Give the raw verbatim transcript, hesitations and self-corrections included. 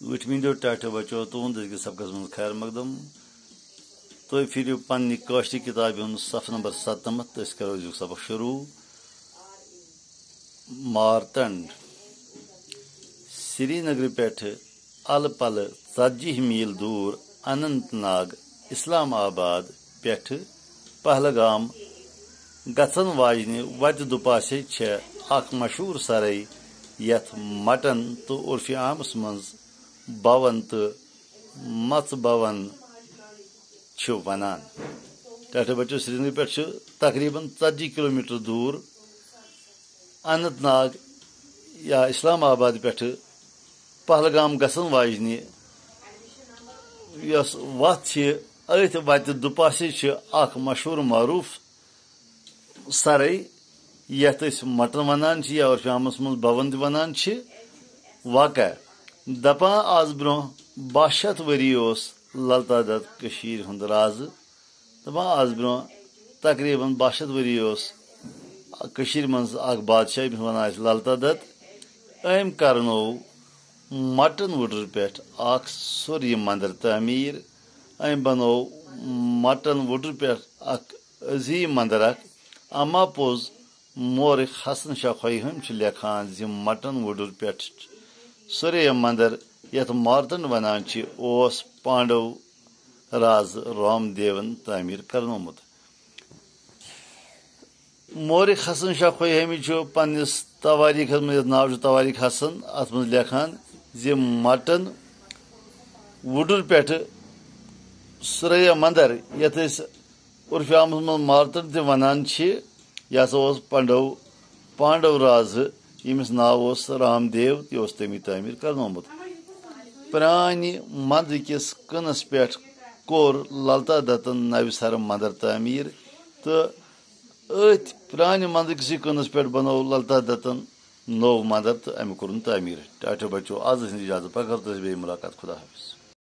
وٕٹھمہِ دِیو ٹاٹھیو بچو تُہُنٛد أزکِس سبقس منٛز خیر مقدم۔ تُہۍ پھِرِو پننہِ کٲشرِ کِتابہِ ہُنٛد صفہٕ نمبر ستنمتھ تہٕ أسۍ کرو أزیُک سبق شروع۔ مارتنڈ۔ سرینگرٕ پٮ۪ٹھٕ الہٕ پلہٕ ژتجی میٖل دوٗر اننت ناگ، اسلام آباد پٮ۪ٹھٕ پہلگام گژھن واجنہِ وتہِ دُپاسے چھےٚ اکھ مشہوٗر سرٲے، یتھ مٹن تہٕ عرفِ عامس منٛز بون تہٕ مژ بون چھِ ونان۔ ٹاٹھیو بچو، سرینگرٕ پٮ۪ٹھ چھُ تقریباً ژتجی کلومیٹر دوٗر اننت ناگ یا اسلام آباد پٮ۪ٹھٕ پہلگام گژھن واجنہِ یۄس وتھ چھِ، أتھۍ وتہِ دُپاسے چھِ اکھ مشہوٗر معروٗف سرے، یتھ أسۍ مٹن ونان چھِ یا عرفِ عامس منٛز بون تہِ ونان چھِ، واقع۔ دپان آز برونٛہہ باہ شیٚتھ ؤری اوس للتا دت کٔشیٖرِ ہُنٛد رازٕ۔ دپان آز برونٛہہ تقریباً باہ شیٚتھ ؤری اوس کٔشیٖرِ منٛز اکھ بادشاہ، ییٚمِس ونان ٲسۍ للتا دت۔ أمۍ کرنوو مٹن وُڈرِ پٮ۪ٹھ اکھ سوٚر یہِ مندر تعمیٖر۔ أمۍ بنوو مٹن وُڈرِ پٮ۪ٹھ اکھ عظیٖم مندر اکھ۔ اما پوٚز مورخ حسن شاہ خوہی ہم چھُ لیکھان زِ مٹن وُڈرِ پٮ۪ٹھ سوٚر یہِ مندر، یتھ مارتنڈ ونان چھِ، اوس پانڈو راز رام دیون تعمیٖر کرنومُت۔ مورخ حسن شاہ خوہیمی چھُ پننِس توٲریٖخس منٛز، یتھ ناو چھُ توٲریٖخ حسن، اتھ منٛز لیکھان زِ مٹن وُڈرِ پٮ۪ٹھٕ سوریا مندر، یتھ أسۍ عرفِ عامس منٛز مارتنڈ تہِ ونان چھِ، یہِ ہسا اوس پنڈو، پانڈو رازٕ، ییٚمِس ناو اوس رام دیو، تہِ اوس تٔمی تعمیٖر کرنومُت۔ پرانہِ مندرٕ کِس کٕنس پٮ۪ٹھ کوٚر للتا دتن نوِ سرٕ مندر تعمیٖر تہٕ أتھۍ پرانہِ مندرٕ کِسٕے کٕنس پٮ۪ٹھ بنوو للتا دتن نوٚو مندر تہٕ اَمہِ کوٚرُن تعمیٖر۔ ٹاٹھیو بچو، آز ٲسِن اجازت، پگاہ کرو تۄہہِ بیٚیہِ مُلاقات۔ خدا حافظ۔